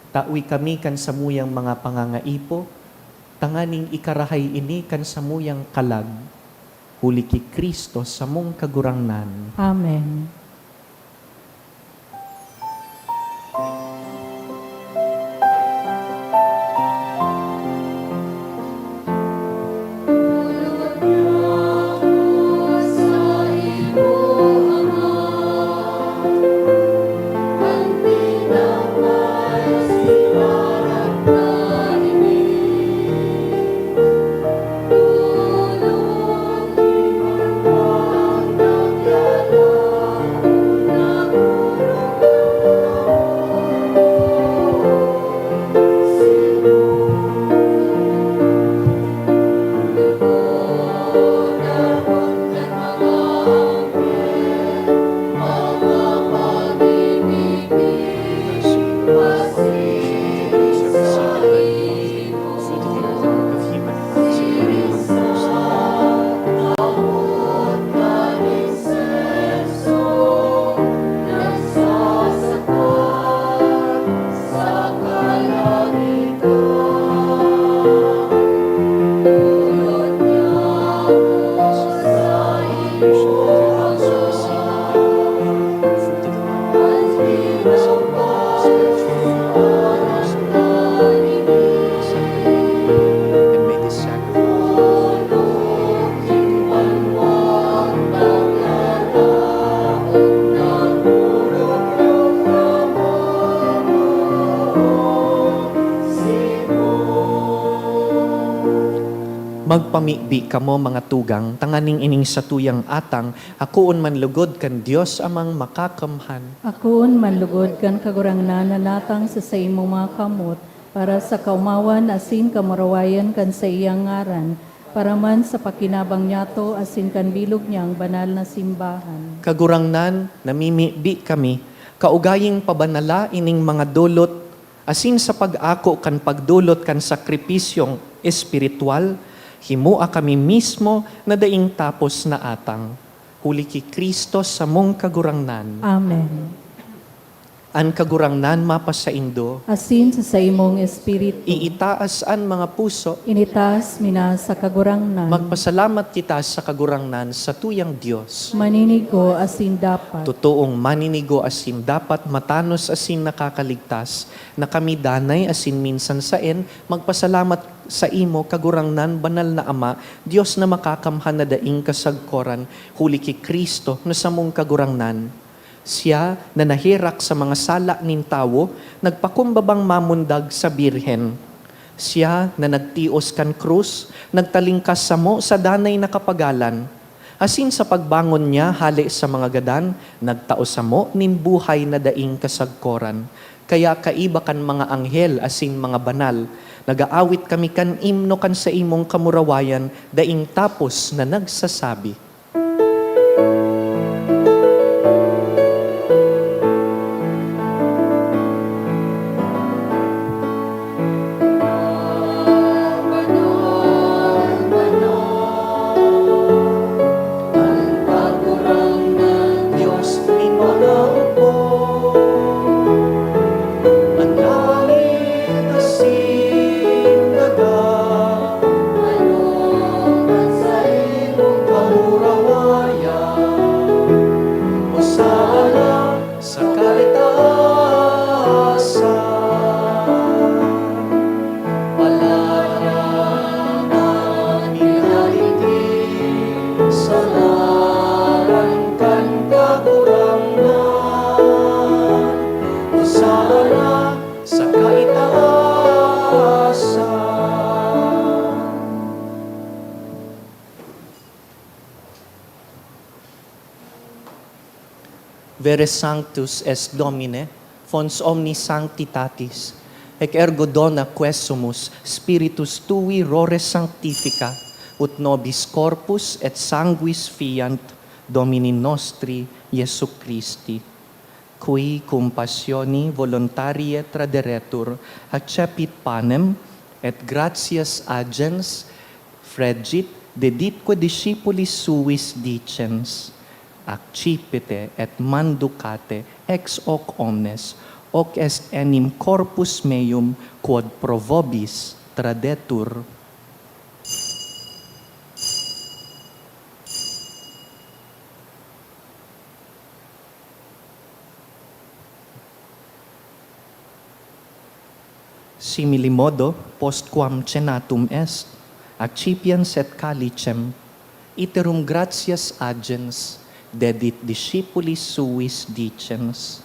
Tawi kami kan samuyang mga pangangaipo, tanganing ikarahay ini kan samuyang kalag, huli ki Cristo, samong Kagurangnan. Amen. Magpamibi kamo, mga tugang, tanganing ining satuyang atang akoon man lugod kan Dios Amang Makakamhan. Akoon man lugod kan Kagurangnan na natang sa saimong mga kamot, para sa kaomawan asin kamurawayan kan saiyang ngaran, para man sa pakinabang niyato asin kan bilog niyang banal na simbahan. Kagurangnan, namimibi kami, kaugaying pabanala ining mga dolot, asin sa pag-ako kan pagdolot kan sakripisyong espiritual, himoa kami mismo na daing tapos na atang. Huli ki Cristo, samong Kagurangnan. Amen. An Kagurangnan mapasaindo. Asin sa saimong espiritu. Iitaas an mga puso. Initaas mi na sa Kagurangnan. Magpasalamat kita sa Kagurangnan, satuyang Dios. Maninigo asin dapat. Totoong maninigo asin dapat, matanos asin nakakaligtas, na kami danay asin minsan saen magpasalamat saimo, Kagurangnan, Banal na Ama, Dios na Makakamhan na daing kasagkoran, huli ki Cristo na samong Kagurangnan. Siya na naherak sa mga sala nin tawo, nagpakumbabang mamundag sa Birhen. Siya na nagtios kan krus, nagtalingkas samo sa danay na kapagalan. Asin sa pagbangon niya hale sa mga gadan, nagtao samo nin buhay na daing kasagkoran. Kaya kaiba kan mga anghel asin mga banal, nag-aawit kami kan imno kan saimong kamurawayan daing tapos na nagsasabi, Sana sa kaitaasan. Vere Sanctus es Domine, fons omni sanctitatis, ec ergo dona quesumus Spiritus tui rore sanctifica, ut nobis corpus et sanguis fiant Domini nostri Jesu Christi. Qui cum passioni voluntarie traderetur, accepit panem, et gratias agens fregit, deditque discipulis suis dicens: Accipite et manducate ex hoc omnes, hoc est enim corpus meum quod pro vobis tradetur. Simili modo, postquam cenatum est, accipiens et calicem, iterum gratias agens, dedit discipulis suis dicens: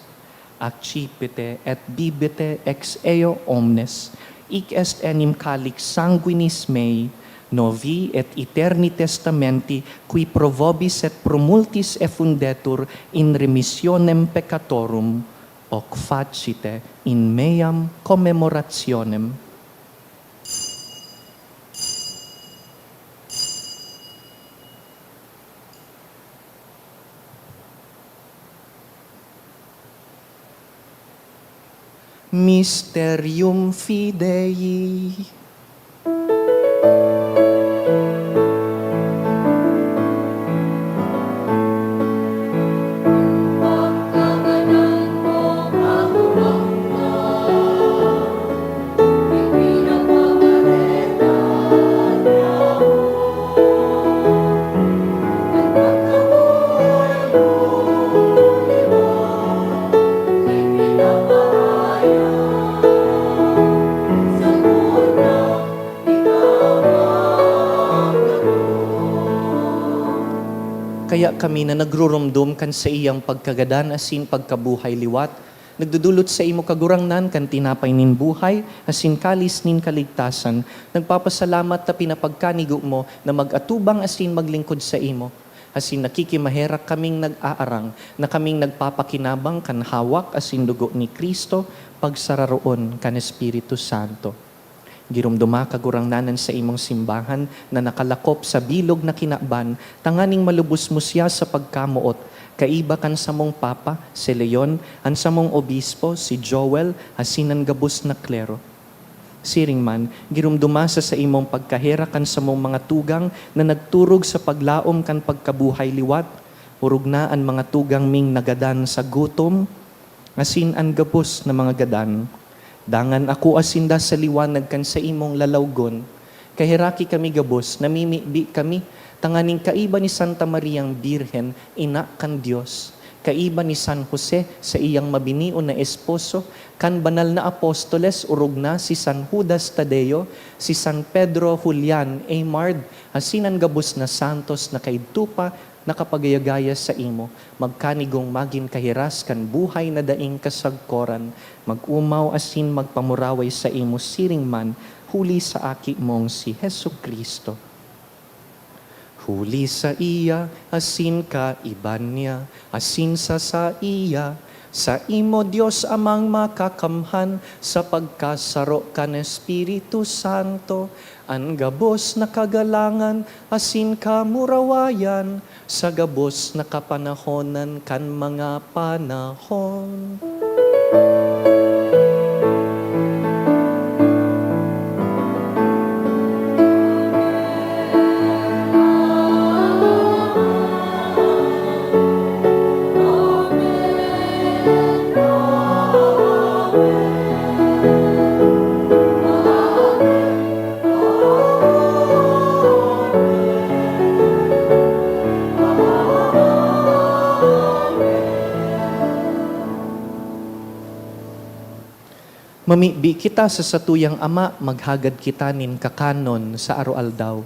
Accipite et bibite ex eo omnes, hic est enim calix sanguinis mei, novi et aeterni testamenti, qui pro vobis et pro multis effundetur in remissionem peccatorum, hoc facite in meam commemorationem. Mysterium Fidei. Kaya kami na nagruromdom kan saiyang pagkagadan asin pagkabuhay liwat, nagdodolot saimo, Kagurangnan, kan tinapay nin buhay asin kalis nin kaligtasan. Nagpapasalamat ta pinapagkanigo mo na mag-atubang asin maglingkod saimo. Asin nakikimaherak kaming nag-aarang na kaming nagpapakinabang kan hawak asin dugo ni Cristo, pagsararoon kan Espiritu Santo. Giromdoma, Kagurangnan, an saimong simbahan na nakalakop sa bilog na kinaban, tanganing malubos mo siya sa pagkamoot, kaiba kan samong Papa, si Leon, an samong Obispo, si Joel, asin an gabos na klero. Siring man, giromdoma sa saimong pagkaherak an samong mga tugang na nagturog sa paglaom kan pagkabuhay liwat. Orog na an mga tugang ming nagadan sa gutom, asin an gabos na mga gadan. Dangan akoa sinda sa liwanag kan saimong lalawgon. Kaheraki kami gabos, namimibi kami, tanganing kaiba ni Santa Mariang Birhen, ina kan Dios, kaiba ni San Jose, saiyang mabinion na esposo, kan banal na apostoles, orog na si San Judas Tadeo, si San Pedro Julian Eymard, asin an gabos na santos na kaidto pa nakapagayagaya saimo, magkanigong magin kahiras kan buhay na daing kasagkoran, mag-omaw asin magpamuraway saimo siring man, huli sa Aki mong si Jesu-Cristo. Huli saiya, asin kaiba niya, asin sa saiya, saimo, Dios Amang Makakamhan, sa pagkasaro kan Espiritu Santo, an gabos na kagalangan asin kamurawayan sa gabos na kapanahonan kan mga panahon. Mamibi kita sa satuyang ama, maghagad kita nin kakanon sa aroaldaw.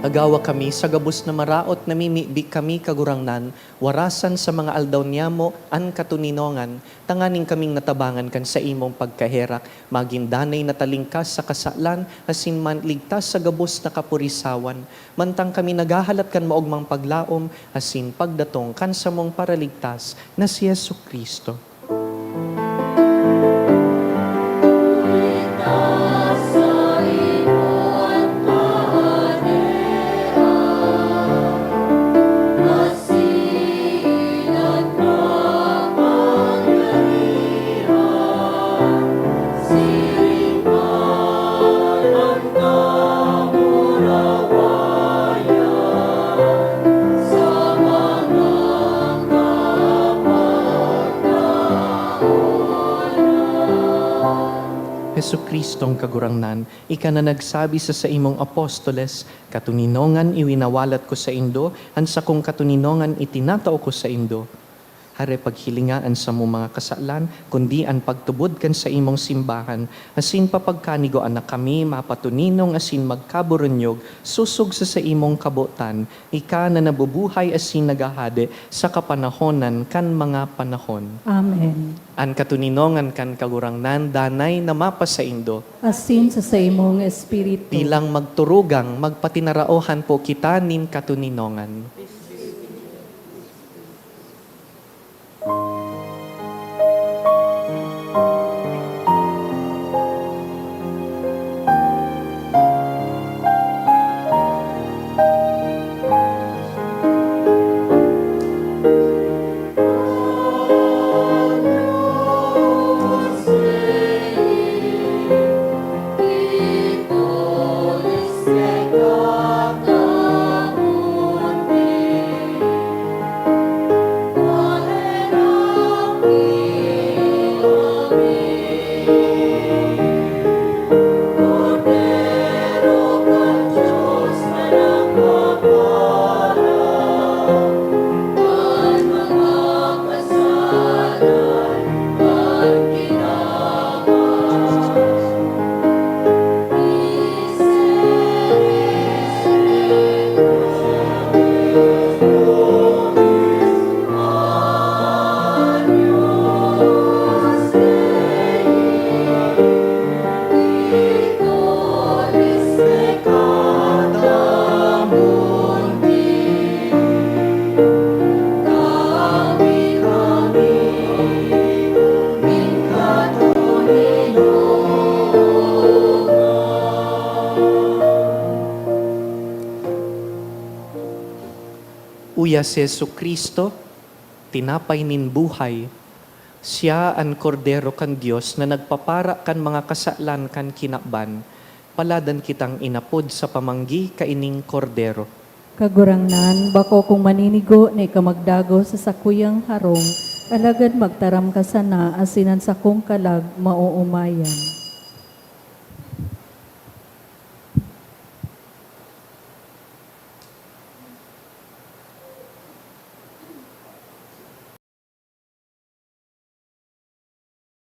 Nagawa kami sa gabos na maraot, namimibi kami, Kagurangnan, warasan sa mga aldaw niyamo an katoninongan, tanganing kaming natabangan kan saimong pagkaherak, magin danay na talingkas sa kasalan, asin man ligtas sa gabos na kapurisawan, mantang kami naghahalat kan maogmang paglaom asin pagdatong kan samong Paraligtas na si Jesu-Cristo. Jesu-Cristong Kagurangnan, ika na nagsabi sa saimong apostoles, "Katoninongan iwinawalat ko saindo, an sakong katoninongan itinatao ko saindo." Hare paghilinga an samong mga kasalan, kundi an pagtubod kan saimong simbahan, asin papagkanigoan na kami mapatoninong asin magkaburunyog sosog sa saimong kabotan, ika na nabubuhay asin naghahade sa kapanahonan kan mga panahon. Amen. An katoninongan kan Kagurangnan danay na mapasaindo. Asin sa saimong espiritu. Bilang magturugang, magpatinaraohan po kita nin katoninongan. Uya si Jesu-Cristo, tinapay nin buhay. Siya an Kordero kan Dios na nagpapara kan mga kasalan kan kinaban. Paladan kitang inapod sa pamanggi kaining Kordero. Kagurangnan, bako kong maninigo na ika magdagos sa sakuyang harong, alagad magtaram ka sana asin an sakong kalag maoomayan.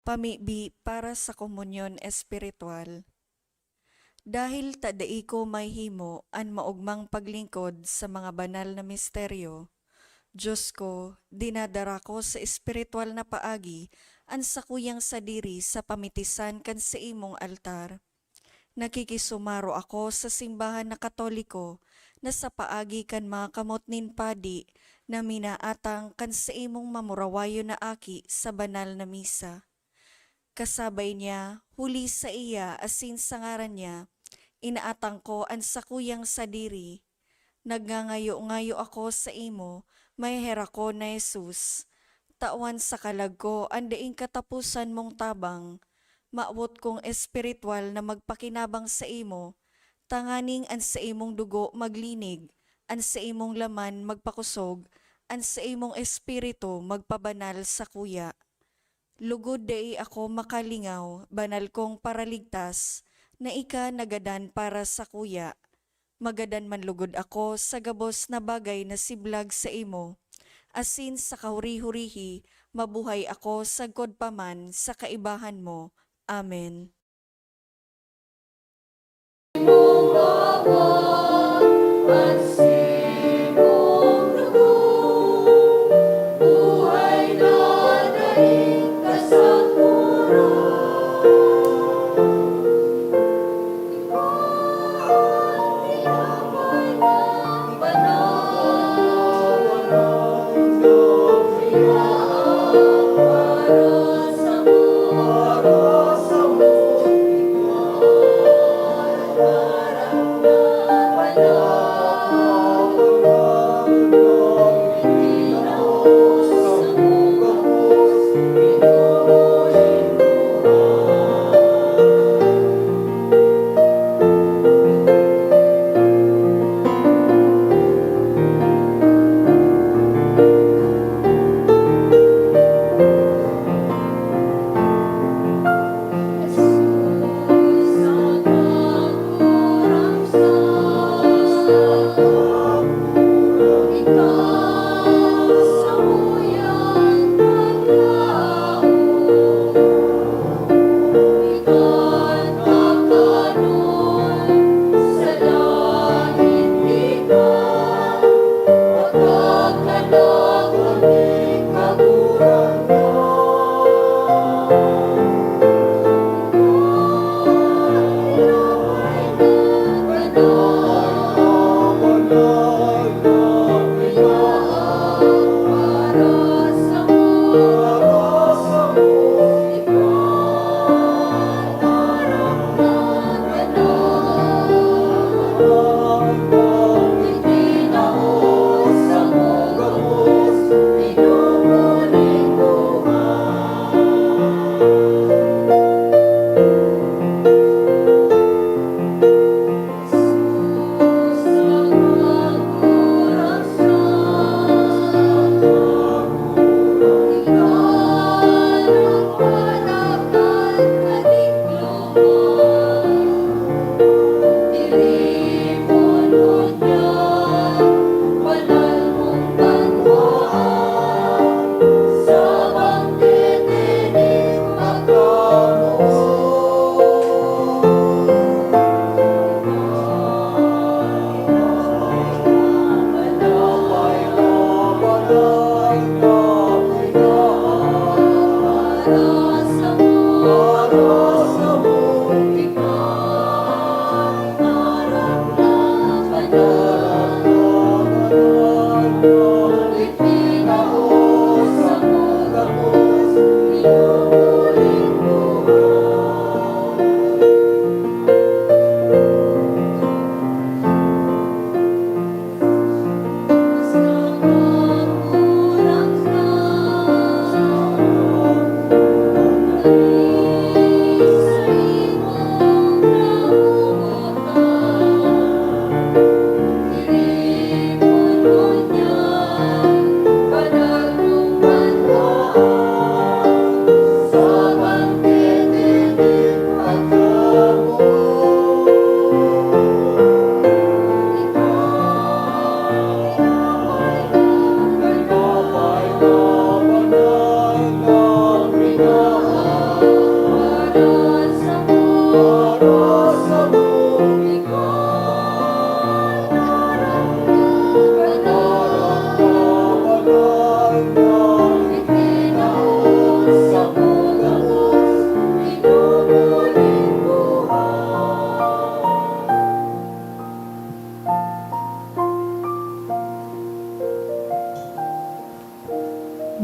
Pamibi para sa komunyon espiritual. Dahil ta dai ko mahimo an maogmang paglingkod sa mga banal na misteryo, Dios ko, dinadara ko sa espiritual na paagi an sakuyang sadiri sa pamitisan kan saimong altar. Nakikisumaro ako sa simbahan na Katoliko na sa paagi kan mga kamot nin padi na minaatang kan saimong mamurawayon na aki sa banal na misa. Kasabay niya, huli saiya asin sa ngaran niya, inaatang ko an sakuyang sadiri. Nagngangayo-ngayo ako saimo, maheherakon na Jesus, tawan sa kalag ko an daing kataposan mong tabang. Mawot kong espiritual na magpakinabang saimo, tanganing an saimong dugo maglinig, an saimong laman magpakosog, an saimong espiritu magpabanal sakuya. Lugod dai ako makalingaw, banal kong Paraligtas, na ika nagadan para sakuya. Magadan man lugod ako sa gabos na bagay na siblag saimo, asin sa kahuri-hurihi mabuhay ako sagkod pa man sa kaibahan mo. Amen.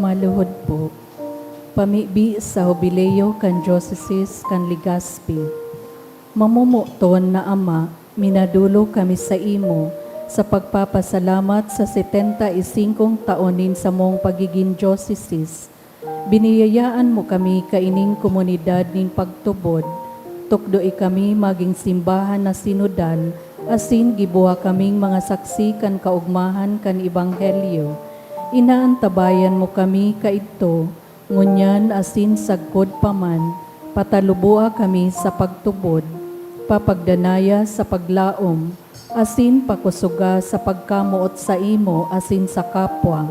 Maluhod po. Pamibi sa Hubileo kan Diocese kan Legazpi. Mamomoton na Ama, minadolok kami saimo sa pagpapasalamat sa setenta y singkong taon nin samong pagigin dioceses. Biniyayaan mo kami kaining komunidad nin pagtubod. Tukdoe kami magin simbahan na sinodal, asin gibuha kaming mga saksi kan kaogmahan kan Ebanghelyo. Inaantabayan mo kami kaidto, ngunyan asin sagkod pa man, pataluboa kami sa pagtubod, papagdanaya sa paglaom, asin pakosoga sa pagkamoot saimo asin sa kapwa.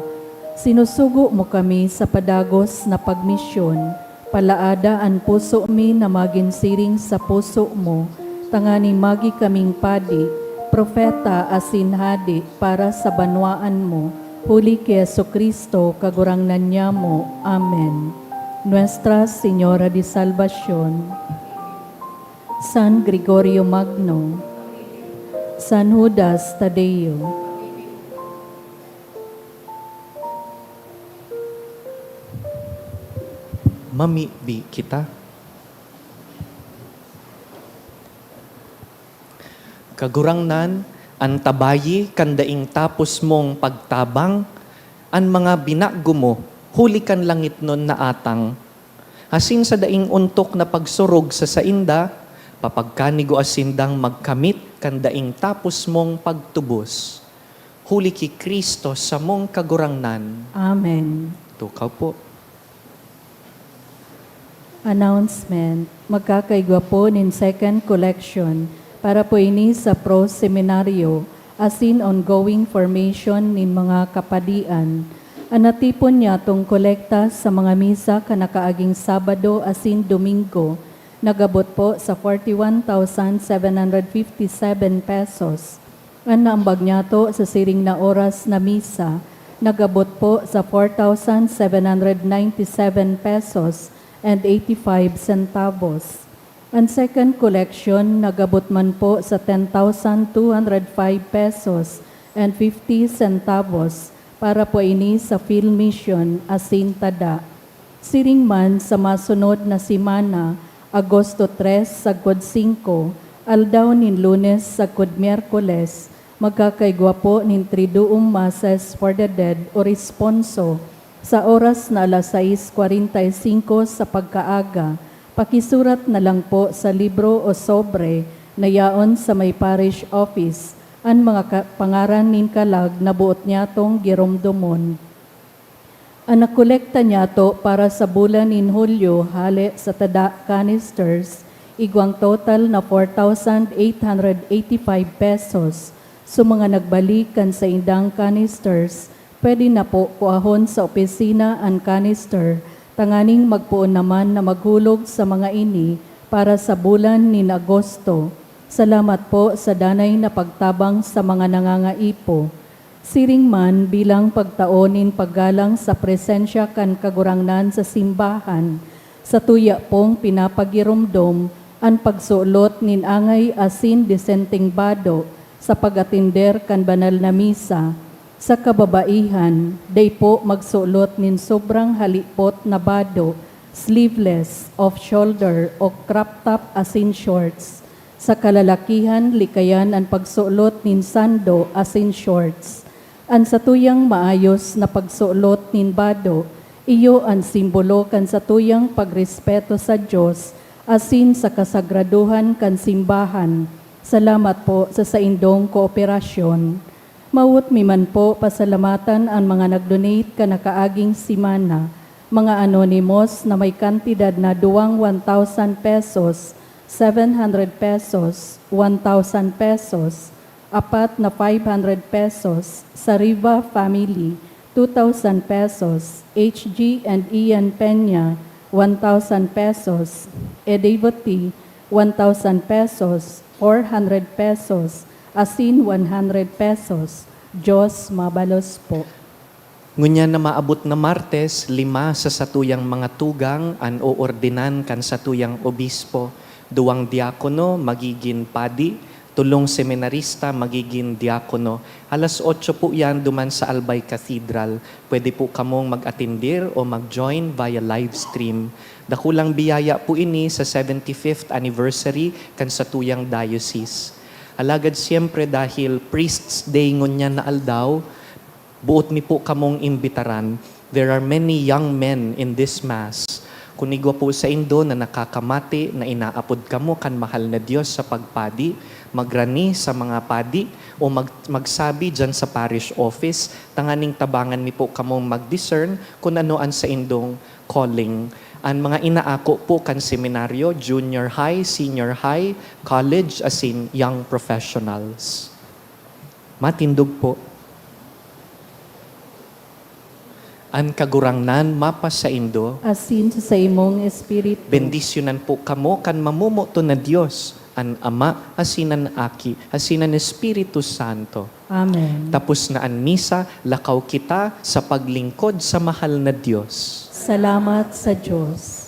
Sinusugo mo kami sa padagos na pagmisyon. Palaada an puso mi na magin siring sa puso mo, tanganing magi kaming padi, propeta asin hade para sa banwaan mo, huli ki Jesu-Cristo, Kagurangnan nyamo. Amen. Nuestra Señora de Salvacion. San Gregorio Magno. San Judas Tadeo. Mamibi kita. Kagurangnan, an tabayi kan daing tapos mong pagtabang, an mga binago mo huli kan langitnon na atang, asin sa daing ontok na pagsurog sa sainda, papagkanigua sindang magkamit kan daing tapos mong pagtubos. Huli ki Cristo, samong Kagurangnan. Amen. Tukaw po. Announcement. Magkakaigwa po nin second collection para po ini sa Pro Seminario asin ongoing formation nin mga kapadian. An natipon niyatong kolekta sa mga misa kan nakaaging Sabado asin Domingo nagabot po sa forty-one thousand seven hundred fifty-seven pesos. An naambag niyato sa siring na oras na misa nagabot po sa four thousand seven hundred ninety-seven pesos and eighty-five centavos. An second collection nagabot man po sa ten thousand two hundred five pesos and fifty centavos para po ini sa Field Mission asin tada. Siring man sa masunod na semana, Agosto tres sagkod singko, aldaw nin Lunes sagkod Miyerkules, magkakaigwa po nin Triduum Masses for the Dead o Responso sa oras na alas sais kwarenta y singko sa pagkaaga. Pakisurat na lang po sa libro o sobre na yaon sa may parish office an mga ka-, pangaran nin kalag na boot nyatong giromdomon. An nakolekta niyato para sa bulan nin Hulyo hale sa tada canisters, igwang total na four thousand eight hundred eighty-five pesos. Sa mga nagbalik kan saindang canisters, pwede na po kuahon sa opisina an canister tanganing magpoon naman na maghulog sa mga ini para sa bulan nin Agosto. Salamat po sa danay na pagtabang sa mga nangangaipo. Siring man bilang pagtao nin paggalang sa presensya kan Kagurangnan sa simbahan, satuya pong pinapagiromdom an pagsulot nin angay asin disenteng bado sa pag-atender kan banal na misa. Sa kababaihan, dai po magsulot nin sobrang halipot na bado, sleeveless, off-shoulder o crop top asin shorts. Sa kalalakihan, likayan an pagsulot nin sando asin shorts. An satuyang maayos na pagsulot nin bado, iyo an simbolo kan satuyang pagrespeto sa Dios asin sa kasagradohan kan simbahan. Salamat po sa saindong kooperasyon. Mawot mi man po pasalamatan an mga nag-donate kan nakaaging semana, mga anonymous na may kantidad na duwang one thousand pesos, seven hundred pesos, one thousand pesos, apat na five hundred pesos, Sariva Family, two thousand pesos, H G and Ian Peña, one thousand pesos, Edevoti, one thousand pesos, four hundred pesos, asin one hundred pesos. Diyos mabalos po. Ngunyan na maabot na Martes, lima sa satuyang mga tugang an oordinan kan satuyang obispo, duwang diakono magigin padi, tolong seminarista magigin diakono. Alas otso po yan duman sa Albay Cathedral. Pwede po kamong mag-atendir o mag-join via live stream. Dakulang biyaya po ini sa seventy-fifth anniversary kan satuyang diocese. Alagad siyempre, dahil Priests' Day ngunyan na aldaw, boot mi po kamong imbitaran. There are many young men in this mass. Kun igwa po saindo na nakakamati na inaapod kamo kan mahal na Dios sa pagpadi, magrani sa mga padi o mag-, magsabi diyan sa parish office tanganing tabangan mi po kamong mag-discern kun ano an saindong calling. An mga inaako po kan seminaryo, junior high, senior high, college, asin young professionals. Matindog po. An Kagurangnan mapasaindo. Asin sa saimong espiritu. Bendisyonan po kamo kan mamomoton na Dios, an Ama, asin an Aki, asin an Espiritu Santo. Amen. Tapos na an misa, lakaw kita sa paglingkod sa mahal na Dios. Salamat sa Dios.